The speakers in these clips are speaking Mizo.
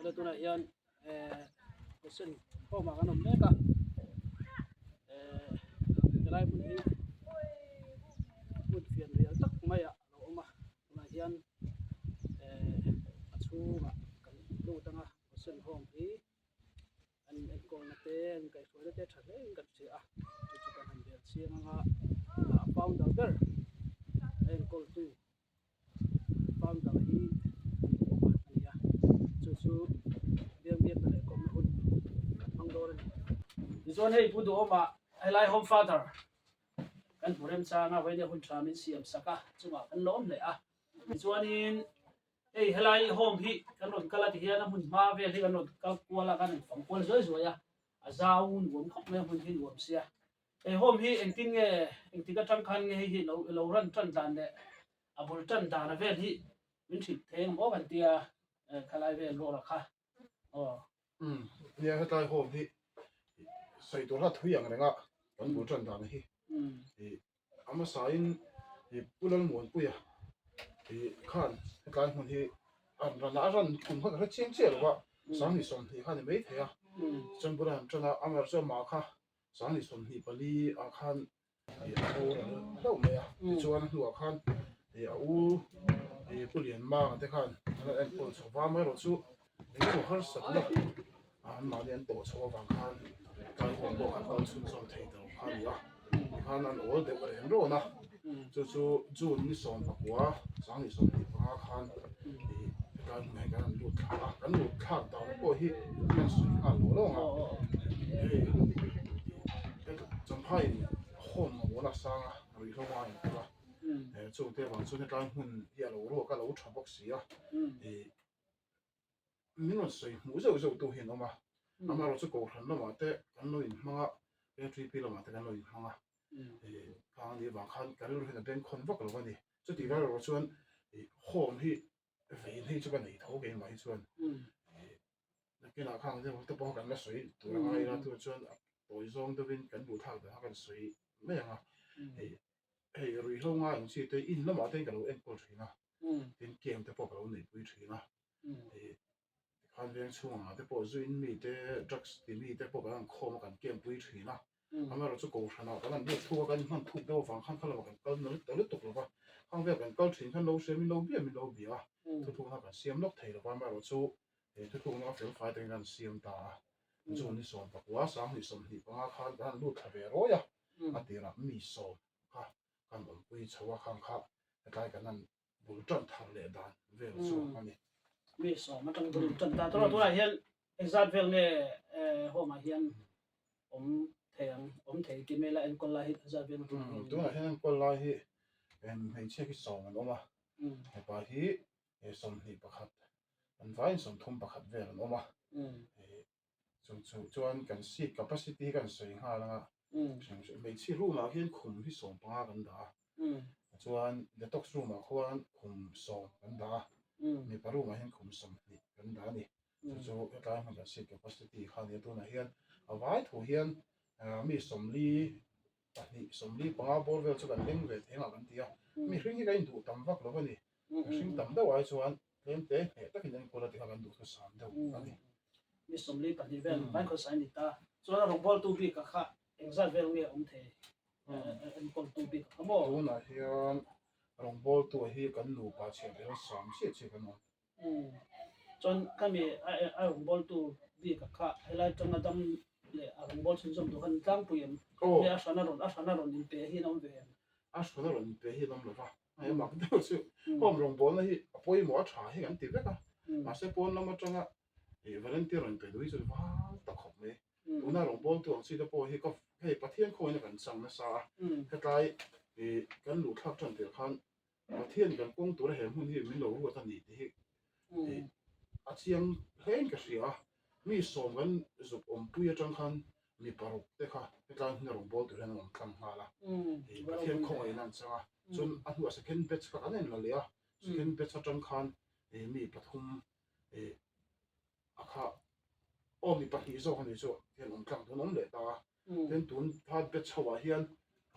Awle tunah hian eh patient home ah kan awm mek a eh helai hmun hi hmun fian rial tak maiah a lo awm a tunah hian eh a chhungah kan lut ang a patient home hi an enkawlna te an kaihhruaina te tha hle in kan hria a chu chu kan han bel chiang ang a a founder ber a enkawltu founder hi an awm a ni a chu chu biang biakna leh kawmna hun kan hmang dawn a ni. Tichuan hei Pu Duhawma helai home father kan hmu remchang a vawiin hun tha min siam sak a chungah kan lawm hle a tichuanin hei helai home hi kan rawn kal a ti hian a hmun hma vel hi kan rawn kal kual a kan rawn fang kual zuai zuai a a zau nuam khawp mai a hmun hi nuam sia. He home hi engtin nge engtik atang khan nge hei hi lo lo run tan dan leh a bul tan dan a vel hi min hrilh thei ang maw kan tia khalai vel rawh la kha aw. Umm nia hetlai home hi sawi tur hla thui ang reng a kan bul tan dan hi ih a hmasa in ih Pu Lalmuanpuia ih khan hetlai hmun hi a rawn a rawn kum kha ka hre chiang chiah lo va 2020 kha a ni maithei a chuan bula han tan a amaherawhchu amah kha 2024 ah khan a boral hlauh mai a tichuan a hnuah khan a u Pu Lianmanga te khan an rawn enkawl chho va amaherawhchu eng emaw harsatna anmahni an tawh chho avang khan tlai huan pawh khan kal chhunzawm thei ta lo kha a ni a tikhan an awl deuh reng rawn a chu chu June ni 19 2025 khan hetlai hmunah hian kan han lut thlak a kan lut thlak dan pawh hi kan sawi nghal lo lawng a hei Champhaiin home mamawh a sang a ruihhlo a inpawh a chungte avang chuan hetlai hmun hi a lo ruak a lo tha bawk si a ih min rawn sawi hmuh zeuh zeuh tu hi an awm a amaherawhchu kohhran lamah te kan lo inhmang a K3P lamah te kan lo inhmang a ih khang anih avang khan ka rilru hian a bengkhawn vak lo a ni chutih lai erawh chuan ih home hi vein hei chu ka nei tho keimah hi chuan ih nakinah khang deuh te pawh kan la sawi tur a ngai ila tunah chuan a tawi zawng deuhin kan duh thlak dan kha kan sawi mai ang a hei hei ruihhlo ngai ang chi te in lamah te ka lo enkawl thin a tin camp te pawh ka lo neihpui thin a ih tikhan veng chhungah te pawh zuin mi te drugs ti mi te pawh kan han khawm a kan camp pui thin a Amaherawhchu kohhranah kan han biak thuk a, kan inhman thuk deuh avang khan kha lamah kan kal na ta lutuk lo va, khang vel kan kal thin khan lo hria min lo bia min lo bia a, thuthlukna kan siam lawk thei lo va, amaherawhchu he thuthlukna a fel fai takin kan siam ta a, June ni 19, 2025 khan kan han lut thla ve rawi a, a tirah mi sawm kha kan awmpui chho a, khang kha hetlai kan han bul tan thar leh dan vel chu a ni. Mi sawm atang bul tan ta tawh tunah hian engzat vel nge home ah hian awm thei ang awm thei ti mai la enkawl lai hi engzat vel nge Tunah hian enkawl lai hi hmeichhia khi sawm an awm a, mipa hi 21 an vaiin 31 vel an awm a. Chu chu chuan kan seat capacity hi kan sawi nghal ang a, hmeichhia room ah khian khum hi 15 kan dah a, chuan detox room ah khuan khum 10 kan dah a, mipa room ah hian khum 20 kan dah a ni. Chu chu hetlai hmun kan seat capacity kha a ni a, tunah hian a vai thu hian mi 42, 45 bawr vel chu kan leng ve thei ang a kan ti a, mihring hi kan induh tam vak lo a ni. Mihring tam deuh ai chuan tlem te hneh takin enkawl a ti kha kan duh thusam deuh a ni. Mi 42 vel vai khawsa a ni ta. Chuan a rawngbawltu bik a kha engzat vel nge awm thei enkawltu bik a kha maw? Tunah hian rawngbawltu hi kan nupa chhiah vel 10 chiah chiah kan awm. Chuan khami a rawngbawltu bik a kha helai atanga dam leh a rawngbâwl chhunzawm tur khan tlangpui em? Nge a hrana rawn a hrana rawn inpe hi an awm ve em? A hrana rawn inpe hi an awm lo va. Hei mak deuh chu home rawngbawlna hi a pawimawh a tha hi kan ti vek a, mahse pawn lam atanga ih volunteer rawn pe duh hi chu val ta khawp mai. Tuna rawngbawltu ang chi te pawh hi ka hei Pathian khawina kan chang nasa a, hetlai ih kan luh thlak tan tir khan Pathian kan kawng tura he hmun hi min lo ruat a ni tih hi ih a chiang hlein ka hria a, mi sawm kan zuk awmpui atang khan mi paruk te kha hetlai hmuna rawn bawl tur hian an awm tlang nghal a, ih Pathian khawngaihna an chang a, chuan a hnuah second batch kha kan en la leh a, second batch atang khan ih mi pathum ih a kha aw mi pahnih zawk a ni chu hian awm tlang dawn awm leh ta a tin tun third batch ho ah hian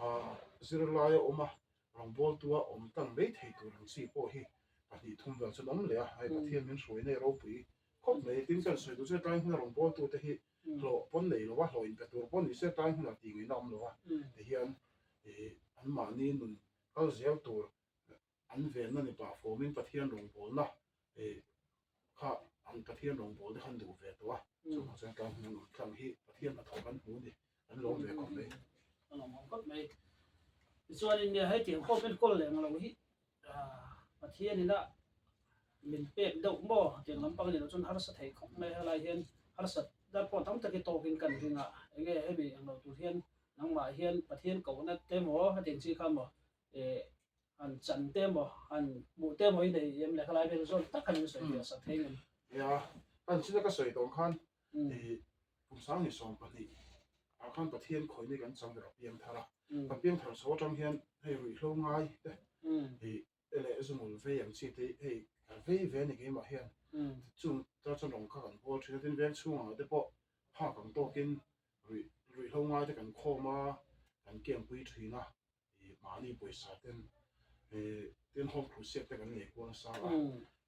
ah zirlai a awm a rawngbawl tu a awm tlang mai thei tur ang chi pawh hi pahnih thum vel chuan awm leh a hei Pathian min hruai nei ropui khawp mai. Tin, kan sawi duh chu hetlai hmuna rawn bawltute hi hlawh pawn nei lo a, hlawh inpe tur pawh ni se tlai hmunah tih ngaihna awm lo a, tihian anmahni nun kal zel tur an venna ni pah fawmin Pathian rawngbawlna kha an Pathian rawngbawlte khan duh ve tawh a, chuvang chuan tlai hmuna rawn tlang hi Pathian hnathawh kan hmu a ni, kan lawm ve khawp mai. Ka lawm awm khawp mai. Tichuanin nia hetiang khawp enkawl leh ang lo hi Pathian ina min pek deuh maw tiang lampang ni loh chuan harsa thei khawp mai helai hian harsat dar pawh tam takin tawkin kan ring a, enge hemi ang lo tur hian nangmah hian Pathian kohna te maw hetiang chi kha maw eh han chan te maw han hmuh te maw hi nei em le khalai vel zawn tak khan min sawi fiah sak thei ngem. Nia, kan china ka sawi tawh ang khan ih kum 2020 ah khan Pathian khawihna kan chang ber a piang thar a, kan piang thar chho atang hian hei ruihhlo ngai te ih leh zumul vei ang chi te hei ka vei ve a ni keimah hian chung ta chuan rawng kha kan bawl thin a, tin veng chhungah te pawh phak ang tawkin ruih ruihhlo ngai te kan khawm a, kan kempui thin a. mahni pawisa ten tin home crusade te kan nei kual nasa a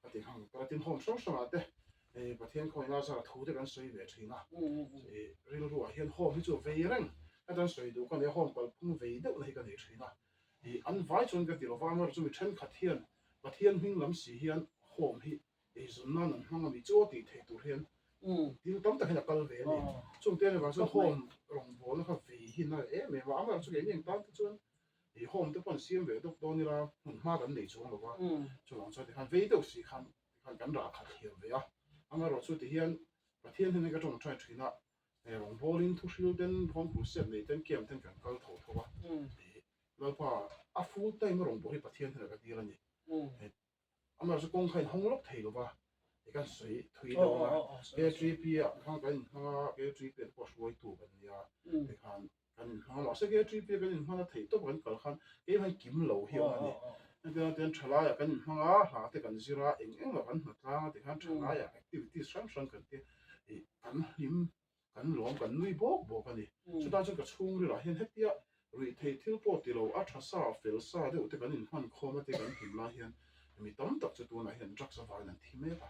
ka ti hang ta tin home hrang hrangah te Pathian khawngaihna zara thu te kan sawi ve thin a rilru ah hian home hi chu vei reng ka tan sawi duh ka nei a home kalphung vei deuh na hi ka nei thin a an vai chuan ka ti lova amaherawhchu mi thenkhat hian Pathian hming lam si hian home hi eizawn nan an hmang a ni chu tih theih tur hian thil tam tak hian a kal ve a ni. Chung te avang chuan home rawngbawlna kha vei hi na em em a, amaherawhchu keini ang tan te chuan ih home te pawh an siam ve dawk dawn ila hmun hma kan nei chuang lo va, chuvang chuan tikhan vei deuh si khan tikhan kan rah khat thlir ve a, amaherawhchu tihian Pathian hian ka tawngtai thin a, rawngbawlin thuhril ten home crusade nei ten camp ten kan kal tho tho a, ih Lalpa a full time a rawngbawlh hi Pathian hian ka dil a ni. Amah chu kawng kha in hawng lawk thei lo va, ti kan sawi thui deuh ang a. KTP ah khan kan inhmang a, KTP ah te pawh hruaitu kan nia, tikhan kan inhmang a. Mahse KTP ah kan inhman a theih tawp kan kal khan keimah hian kim lo hi a awm a ni. Hetiang ah tian thalai ah kan inhmang a, hla te kan zir a, eng eng mah kan hna tlang a tikhan thalai ah activities hrang hrang kan ti a, ih kan hlim Kan lawm kan nui bawk bawk a ni. Chutah chuan ka chhungril ah hian hetia ruihtheih thil pawh ti lo a tha sa fel sa deuh te kan inhman khawm a te kan hlim lai hian mi tam tak chu tunah hian drugs avangin an thi mek a,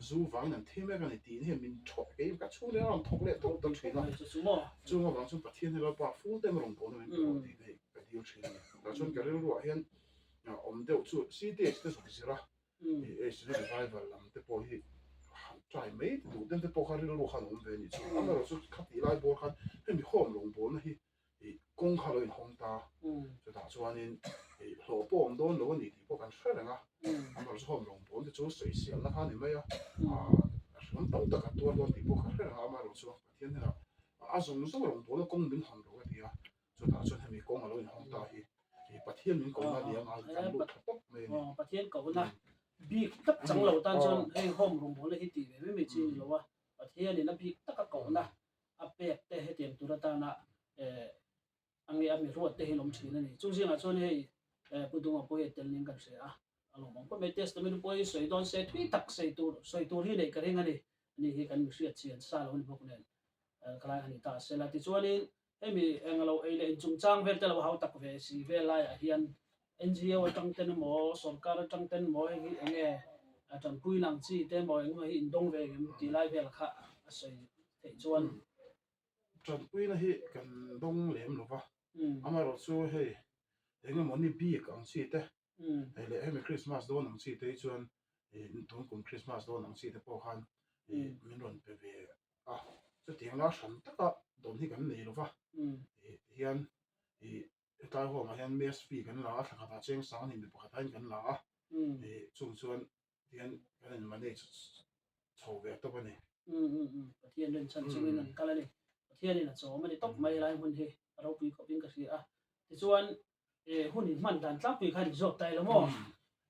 zu vangin an thi mek a ni tiin hian min thawk kei ka chhungril a rawn thawk leh tawp ta thin a. Chung avang chuan Pathian hi Lalpa full time rawn bawhna min pe rawh tih te hi ka dil thin a ni. Tah chuan ka rilru ah hian awm deuh chu CTH te zuk zir a, Hei revival lam te pawh hi han try mai te duh den te pawh kha rilru khan awm ve a nih chu. Amaherawh chu khatih lai bawr khan hemi home rawngbawlna hi ih kawng kha lo inhawng ta. Chutah chuanin ih hlawh pawh awm dawn lo a ni tih pawh kan hre reng a. Amaherawh chu home rawngbawlna te chu sawiselna kha a ni mai a. A hreawm tam tak a tuar dawn tih pawh ka hre reng a. Amaherawh chu Pathian hnenah a zawng zawng rawngbawlna kawng min hawn rawh ka ti a. Chutah chuan hemi kawng a lo inhawng ta hi ih Pathian min kohna ni anga kan lut tha tawp mai a ni. Pathian kohna bik tak chang lo tan chuan hei home rawngbawlna hi tih ve mai mai chi a ni lo a, Pathianin a bik taka kohna a pek te hetiang tur atana eh a nge a mi ruat te hi an awm thin a ni. Chung zingah chuan hei eh Pu Dunga pawh hi a tel niin kan hria a, a lawmawm khawp mai. Testament pawh hi sawi dawn se thui tak sawi tur sawi tur hi neih ka ring a ni. Ani hi kan mi hriat chian sa lo a ni bawk nen khalai a ni ta sela. Tichuanin Hemi englo ei leh inchungchang vel te lo hau tak ve si vel laiah hian NGO atang ten emaw sorkar atang ten emaw heng hi enge a tanpui lang chi te emaw engemaw hi indawng ve ngem tih lai vel kha a sawi theih chuan. Tanpuina hi kan dawng lem lo va, amaherawhchu hei engemaw ni bik ang chi te Hei leh hemi Christmas dawn ang chi te hi chuan tun kum Christmas dawn ang chi te pawh khan min rawn pe ve a, chutiang la hran taka dawn hi kan nei lo va, tihian hetlai home ah hian mess fee kan la a, thla khatah cheng sang ni mi pakhat aiin kan la a, chung chuan tihian kan in manage chho ve tawp a ni. Pathian rinchhan chungin an kal a ni. Pathianin a chawm a ni tawp mai helai hmun hi a ropui khawpin ka hria a. Tichuan hun in hman dan tlangpui khan in zawk ta ilo maw?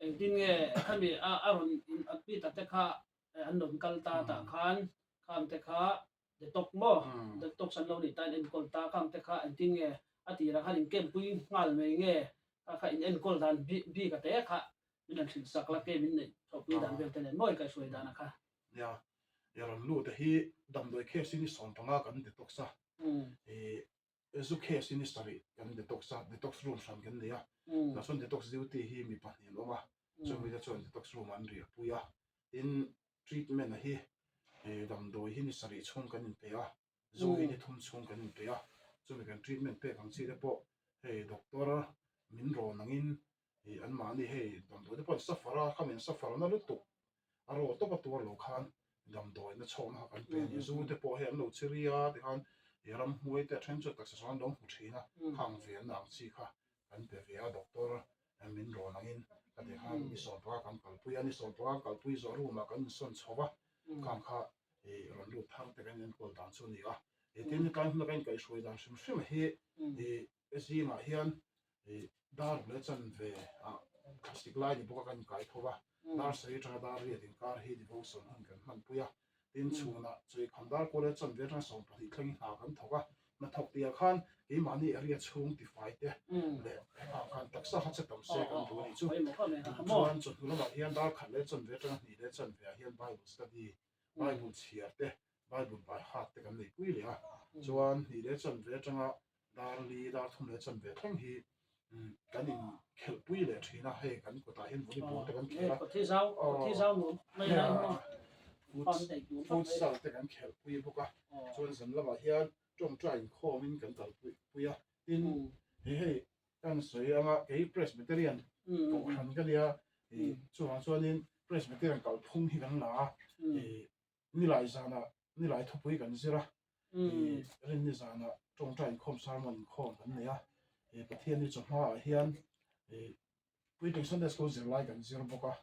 Engtin nge khami a a rawn in admit a te kha an rawn kal ta tah khan khang te kha detox maw? Detox an lo nih ta in enkawl ta khang te kha engtin nge a tirah khan in campui nghal mai nge kha kha in enkawl dan bik a te kha min han hrilh sak la ke min neih thawhpui dan vel te nen maw i kaihhruai dan a kha. Nia, i rawn lut a hi damdawi case in i 15 kan detox a, Zu case in sarih kan detox a, detox room hran kan nei a, tah chuan detox duty hi mi pahnih an awm a, chumi te chuan detox room an riahpui a, tin treatment a hi Damdawi hi ni sarih chhung kan inpe a, zu hi ni thum chhung kan inpe a, chumi kan treatment pek ang chi te pawh hei doctor min rawn angin ih anmahni hei damdawi te pawh an suffer a, khami an suffer na lutuk a raw tawp a tuar lo khan damdawi na chhawkna kha kan pe a ni. Zu te pawh hei an lo chiri a tikhan ih ramhnuai te a then chu taksa chuan an lo hmu thin a, khang velna ang chi kha kan pe ve a doctor min rawn angin ka ti khan ni sawmpanga kan kalpui a, ni sawmpanga kan kalpui zawh room ah kan insawn chho va, khang kha ih rawn lut thar te kan enkawl dan chu a ni a. Tin tlai hmuna kan inkaihhruai dan hrim hrim hi ih zingah hian ih dar leh chanve ah thlasik lai ni bawk a kan inkai tho va, dar sawi atanga dar riat inkar hi devotion hun kan hmanpui a, tin chhunah chawikham dar kual leh chanve atanga 12 thleng hi hna kan thawk a, hna thawk tihah khan keimahni area chhung tifai te leh hengah khan taksa kha che tam se kan duh a nih chu. Chuan chawhnu lamah hian dar khat leh chanve atanga hnih leh chanve ah hian Bible study, Bible chhiar te, Bible by heart te kan neipui leh a, chuan hnih leh chanve atanga dar li dar thum leh chanve thleng hi kan inkhelhpui leh thin a, hei kan kawtah hian volleyball te kan khel a, futsal te kan khelhpui bawk a, chuan zan lamah hian tawngtai inkhawmin kan kalpui a, tin hei kan sawi anga kei Presbyterian kohhran ka nia, chuvang chuanin Presbyterian kalphung hi kan la a, Nilai zanah Nilai thupui kan zir a, Rinni zanah tawngtai inkhawm sermon inkhawm kan nei a, Pathianni chawhmaah hian Puitling Sunday School zirlai kan zir bawk a,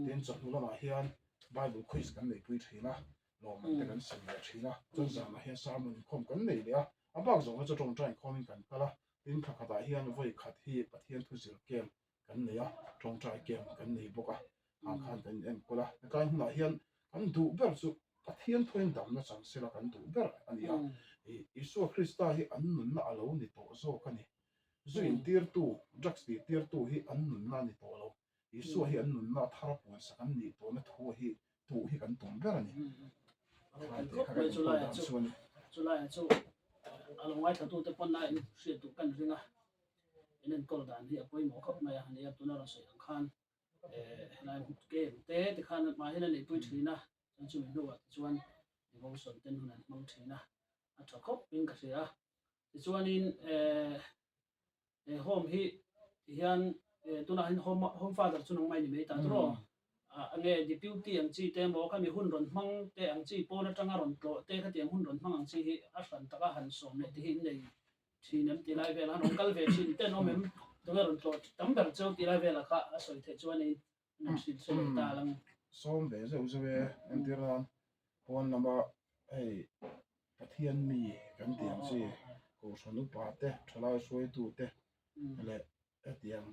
tin chawhnu lamah hian Bible quiz kan neihpui thin a, lawmman te kan sem leh thin a, chuan zanah hian sermon inkhawm kan nei leh a, a bak zawng kha chu tawngtai inkhawmin kan kal a, tin thla khatah hian vawi khat hi Pathian thu zir camp kan nei a, tawngtai camp kan nei bawk a, ah khan kan enkawl a, hetlai hmunah hian kan duh ber chu Pathian thuin damna chang sela kan duh ber a ni a, ih Isua Krista hi an nunna a lo ni tawh zawk a ni. Zu intirtu, drugs tihtirtu hi an nunna a ni tawh lo, Isua hi an nunna a thar a puansak an nih tawhna thu hi tuh hi kan tum ber a ni. Thlai teh kha kan enkawl dan chu a ni. Chulaiah chu a lo ngaithlatute pawn a inhriat duh kan ring a, in enkawl dan hi a pawimawh khawp mai a, nia tuna rawn sawi ang khan helai game te tikhan hma hian a neihpui thin a, chuan chumi hnuah tichuan devotion ten hun an hmang thin a, a tha khawp in ka hria a, tichuanin he home hi tihian tunah hian home home father chu nangmah i ni mai ta tawh a nge deputy ang chi te emaw khami hun rawn hmang te ang chi pawn atanga rawn tlawh te khatiang hun rawn hmang ang chi hi a hran taka han sawm leh te hi in nei Thin em ti lai velah an rawn kal ve thin ten awm em? Tunge rawn tlawh tam ber cheu ti lai velah kha a sawi theih chuan in an hrilh hre leh ta lang. Sawm ve zeuh zeuh e, entir nan pawn lama hei Pathian mi kan tih ang chi Kohhran upa te, thalai hruaitu te leh hetiang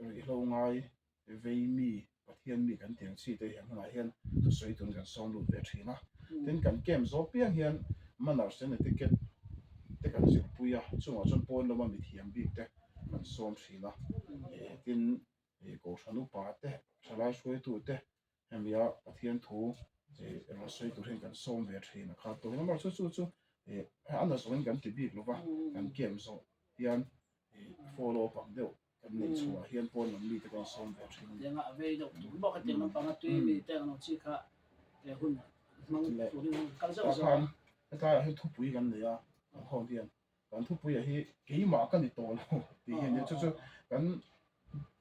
ruihhlo ngai vei mi Pathian mi kan tih ang chi te hian hunah hian thusawi tun kan sawm lut ve thin a. Tin kan camp zawk piang hian manners and etiquette te kan zirpui a, chungah chuan pawn lama mithiam bik te kan sawm thin a. Tin Kohhran upa te, thalai hruaitu te hemia Pathian thu rawn sawi tur hian kan sawm ve thin a kha tawh lamah chu chu chu a na zawhin kan ti bik lova kan camp zawh hian follow up ang deuh kan neih chhuah hian pawn lam mite kan sawm ve thin a ni. Tianga a vei deuh tur bawk hetiang lampanga tui mite ang lo chi kha hun hmang turin hun kal zeuh zeuh a. Hetlaiah hian thupui kan nei a kan home hian kan thupuia hi keimah ka ni tawh lo tih hi a ni a, chu chu kan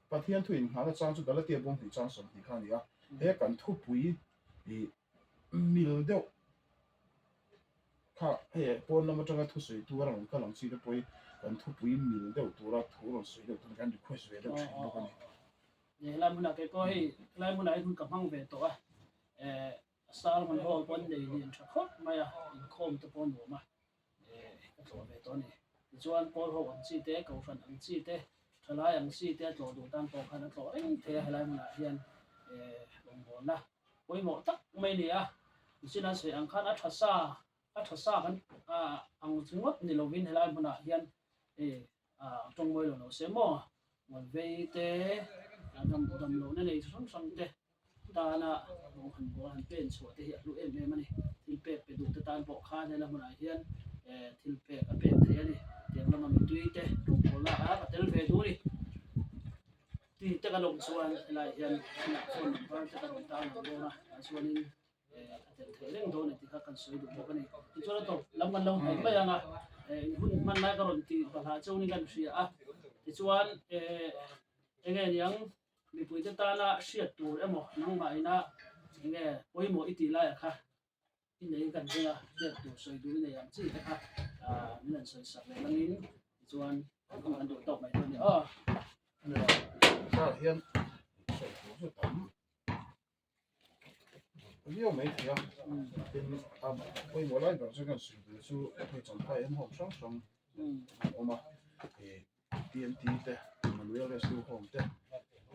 Pathian thu inngahna chang chu Galatia bawng hnih chang 20 kha a ni a, he kan thupui ih mil deuh kha hei pawn lam atanga thusawi tura rawn kal ang chi te pawhin kan thupui mil deuh tura thu rawn sawi deuh tur kan request ve deuh thin bawk a ni. Helai hmunah kei pawh hei helai hmunah hian hun ka hmang ve tawh a, eh Sermon hall pawh an nei lian tha khawp mai a, inkhawm te pawh a nuam a, eh ka tlawh ve tawh a ni. Tichuan Pawl ho ang chi te, Kohhran ang chi te, thalai ang chi te a tlawh duh tan pawh khan a tlawh reng thei a helai hmunah hian eh rawngbawlna pawimawh tak mai a ni a. Nichin an sawi ang khan a tha sa, a tha sa kan ang ringawt ni lovin helai hmunah hian eh tawngmawi lo lo se maw Ngawlvei te, dam dam lohna nei hrang hrang te tana rawng han bawl han pen chhuah te hi a hlu em em a ni. Thil pek pe duh te tan pawh khan hela hmunah hian thil pek a pek thei a ni. Tiang lama mitui te rawng bawlna ah ka tel ve duh a ni. Ti te kan awm chuan helaiah hian phone number te ka rawn tarlang dawn a, tah chuanin. A tel theih reng dawn a tih kha kan sawi duh bawk a ni. Tichuan a tawp lam kan lo hnaih mai ang a, in hun hman lai ka rawn tih balhah chauhin kan hria a. Tichuan eng nge niang mipuite tana hriat tur emaw nangmah ina eng nge pawimawh i tih laiah kha i nei kan ring a, hriat tur sawi duh i nei ang chi te kha min han sawi sak leh langin tichuan hun kan duh tawk mai dawn a ni aw. Car hian sawi tur chu tam viau mai thei a tin a pawimawh lai ber chu kan sawi tur chu hei champhai en hawm hrang hrang an awm a ih T N T te Manuel Rescue Home te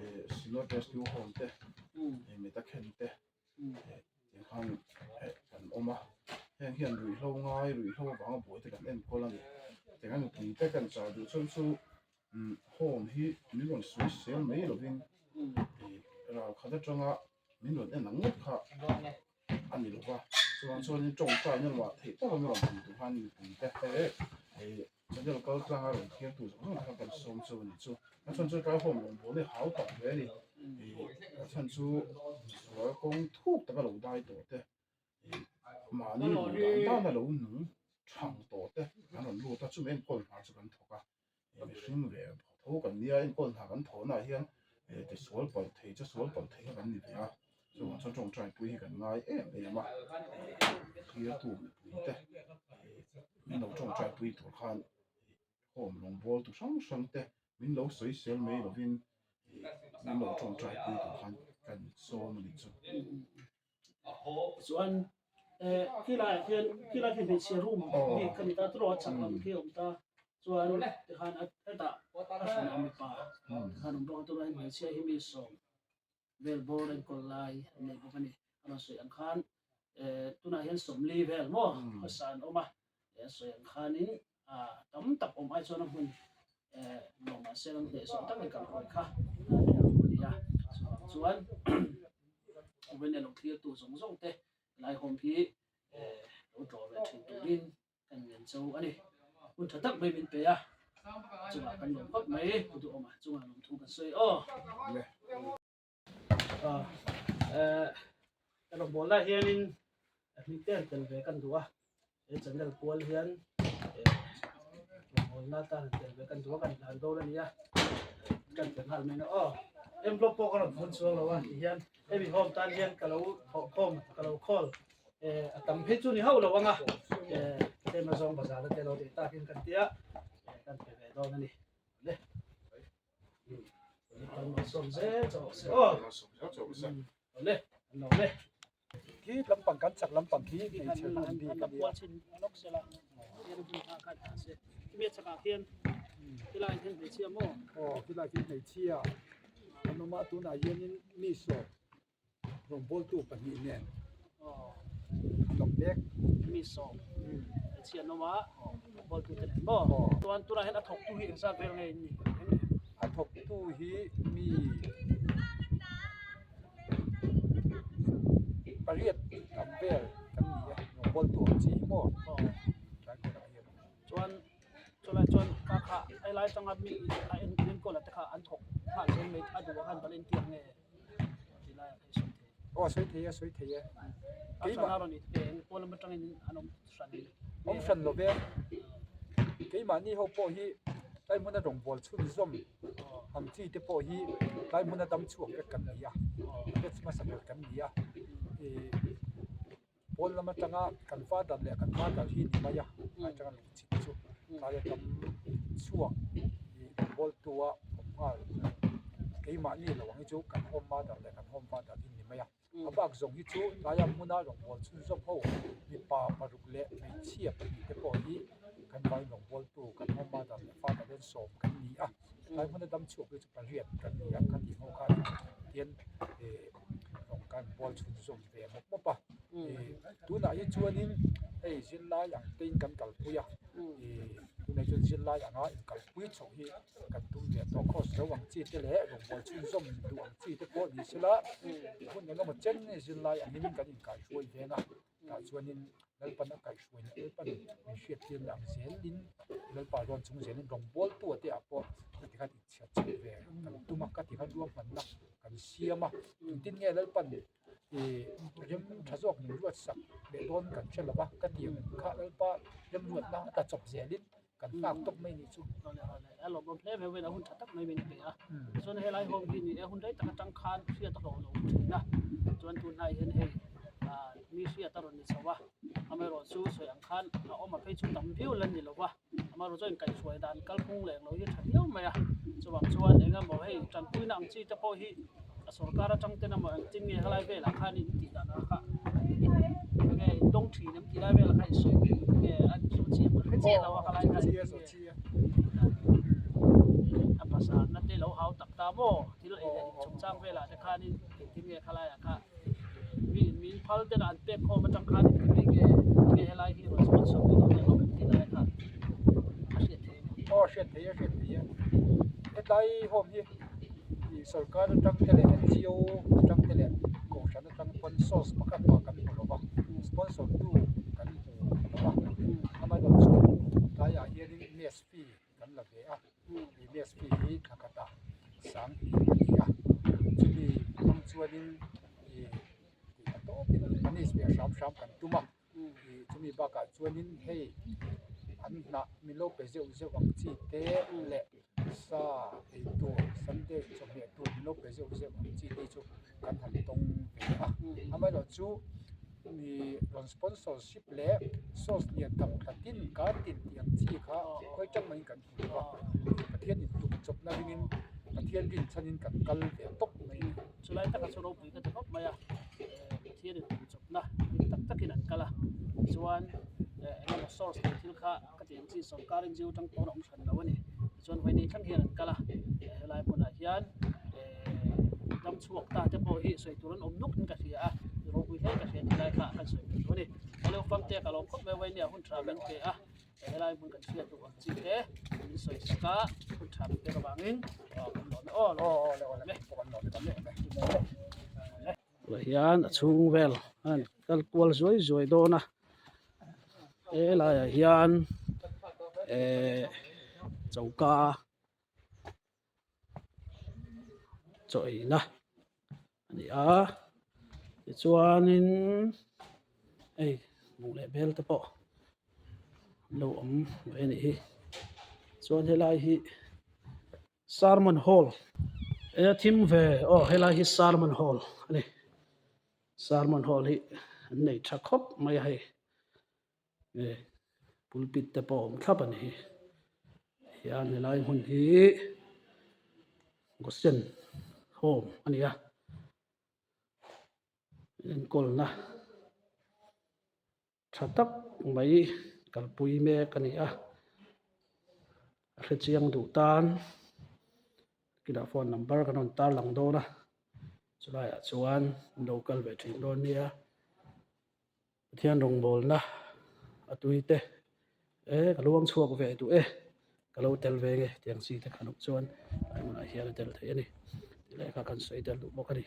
ih Synod Rescue Home te ih Metakhen te ih khan kan awm a heng hian ruihhlo ngai ruihhlo avanga buai te kan enkawl a ni tiang a nupui te kan chah duh chuan chu home hi min rawn sawi sel mai lovin ih ral khat atanga min rawn en ang ngawt kha a ni lova chuvang chuanin tawngtai na lamah theih tawk a min rawn pui tur khan mipui te ih channel kal tlanga rawn thlir tur zawng zawng te kha kan sawm chu a ni chu a chhan chu tlai home rawn bawl hi hau tak hle a ni ih a chhan chu sual kawng thuk taka lo dai tawh te. Mahni duh dan dana lo nung thang tawh te an rawn lut a, chumi enkawl hna chu kan thawk a, mihring ve tho kan nia enkawl hna kan thawh naah hian tisual palh thei chu sual palh thei kha kan ni ve a, chuvang chuan tawngtai pui hi kan ngai em em a, thirtu mipui te min lo tawngtai pui tur khan home rawngbâwl tu hrang hrang te min lo sawisel mai lovin min lo tawngtai pui tur khan kan sawm a ni chu. Chuan khilaiah khian khilai khi hmeichhia room bik kha ni ta tawh a chhak lam khi a awm ta chuan tikhan hetah a hran a mipa tikhan awm bawk a tunah hian hmeichhia hi mi sawm vel bawr enkawl lai an nei bawk a ni a rawn sawi ang khan tunah hian sawmli vel maw hmasa an awm a a sawi ang khanin tam tak awm ai chuan a hmun lawmah sen an hnehsawh tak in kan hawi kha a ni a chuvang chuan Vawin lo thlir tu zawng zawng te laihawm hi lo tlawh ve thin turin kan ngen cho a ni hun tha tak mai min pe a chungah kan lawm khawp mai pu duhawma chungah lawmthu kan sawi aw. Ka rawngbâwl lai hianin hming te han tel ve kan duh a, he channel kual hian rawngbâwlna atan han tel ve kan duh a, kan hlan dawn a ni a, kan tel nghal mai na aw. Envelope pawh ka rawn hawn chuang lo a tihian hemi home tan hian ka lo thawhkhawm ka lo khawl a tam phei chu ni hauh lo ang a, tlem azawng bazar te lo tih takin kan tia kan pe ve dawn a ni. Khi lampang kan chak lampang khi hmeichhe room bik a nia. Aw khilai khi hmeichhia an awm a tunah hianin mi sawm rawngbawltu pahnih nen an awm mek. Mi sawm hmeichhia an awm a rawngbawltu te nen maw? Chuan tunah hian a thawktu hi engzat vel nge in nih? A thawktu hi mi pariat ang vel kan ni a rawngbawltu ang chi hi maw? Tlai kawtah hian. Chuan chulai chuan ka kha helai atanga mi a enkawl te kha an thawk nghal zel mai a duh ang khan bal intiak nge? Aw sawi thei e sawi thei e keimah awm hran lo ve keimahni ho pawh hi tlai hmuna rawngbâwl chhunzawm ang chi te pawh hi tlai hmuna dam chhuak vek kan ni a batch hmasa ber kan ni a ih pawn lam atanga kan father leh kan mother hi ni mai a tlai atanga lung chhit chu tlai a dam chhuak ih rawngbâwl tu a awm nghal keimahni lo ang hi chu kan home mother leh kan home father hi ni mai a a bak zawng hi chu tlaia hmuna rawngbâwl chhunzawm ho mipa paruk leh hmeichhia pahnih te pawh hi kan vai rawngbâwl tu kan home mother leh father te sawm kan ni a tlai hmuna dam chhuak hi chu pariat kan ni a khati ho khan tian ih rawng kan bawl chhunzawm ve mawp mawp a ih tunah hi chuanin hei zirlai ang te in kan kalpui a ih tunah chuan zirlai anga inkalpui chhoh hi kan tum ve tawh course zo ang chi te leh rawngbawl chhunzawm duh ang chi te pawh ni sela hun engemaw chen zirlai angin kan inkaihruai veng a tah chuanin Lalpan a kaihhruai leh Lalpan min hriattir leh ang zelin Lalpa rawn chung zelin rawngbawl tu te ah pawh ka ti khan inchhiat chhoh ve kan tum a ka ti khan ruahmanna kan siam a engtin nge Lalpan. Ih rem tha zawk min ruat sak leh dawn kan hre lo va, ka ti ang kha Lalpa remruatna a ta chawp zelin kan nghak tawp mai nih chu. Awle awle, a lawmawm hle mai a hun tha tak mai min pe a. Chuan helai home hi ni e hun rei tak atang khan hriat a hlawh lo thin a, chuan tunlai hian hei ah mi hriat a rawn ni chho a, amaherawhchu sawi ang khan a awm a phei chu tam viau la ni lo va. Amaherawhchu chuan inkaihhruai dan kalphung leh englo hi a tha viau mai a, chuvang chuan eng emaw hei tanpuina ang chi te pawh hi a sorkar atang ten emaw engtin nge helai velah khan in tih dan ah kha in eng nge in dawng thin em tih lai velah kha in sawi nge a zawh chi em ka hre chiah lo a helai kha engtin nge in tih dan a bazar na te lo hau tak ta maw thil ei leh in chungchang velah te khanin engtin nge khalai ah kha Mi min phal ten an pek khawm atang khan in ti mai nge nge helai hi rawn sponsor tu te an awm em tih lai kha a hriat theih a ni. Aw hriat theih a hriat theih a hetlai home hi ih sorkar atang te leh NGO atang te leh kohhran atang pawn source pakhat mah kan hmu lo va sponsor tu kan hmu lo va amaherawhchu tlaiah hianin mess fee kan la ve a ih mess fee hi thla khatah 2000 a ni a chumi hmang chuanin ih tih a tawpin manage ve hram hram kan tum a ih chumi bakah chuanin hei an hnah min lo pe zeuh zeuh ang chi te leh sa ei tur sunday chawhmeh tur min lo pe zeuh zeuh ang chi te chu kan han tawng ve a amaherawhchu ih rawn sponsorship leh source lian tham thla tin kar tin tih ang chi kha khawi tang maiin kan hmu lo a Pathian in tum chawpna ringin Pathian rin chhanin kan kal ve tawp mai a ni. Chulai taka chu ropui ka ti khawp mai a, Pathian in tum chawpna ring tak takin an kal a, tichuan eng emaw source leh thil kha ka tih ang chi sorkar NGO tang pawn a awm hran lo a ni. Tichuan vawiin thleng hian an kal a, helai hmunah hian dam chhuak ta te pawh hi sawi tur an awm nuk in ka hria a, ropui hle ka hria tih lai kha kan sawi ve duh a ni. Awle ufamte ka lawm khawp mai vawiin hun tha min pe a. Helai hmun kan hriat duh ang chi te min sawi sak a, hun tha min pek avangin kan lawm e aw aw aw le aw le kan lawm e kan lawm e. Tunah hian a chhung vel a han kal kual zuai zuai dawn a, helaiah hian ehh choka chaw eina a ni a tichuanin hei buh leh bel te pawh an lo awm ve a nih hi chuan helai hi sermon hall e a thim ve aw helai hi sermon hall a ni sermon hall hi an nei tha khawp mai a hei. Pulpit te pawh a awm thlap a ni hi hian helai hmun hi Gosen home a ni a enkawlna tha tak mai kalpui mek a ni a a hrechiang duh tan kinah phone number kan rawn tarlang dawn a chulaiah chuan an lo kal ve thin dawn nia. Pathian rawngbawlna a tui te eh ka luang chhuak ve duh e ka lo tel ve nge tiang chi te kha nuk chuan a hmunah hian a tel theih a ni tih leh kha kan sawi tel duh bawk a ni.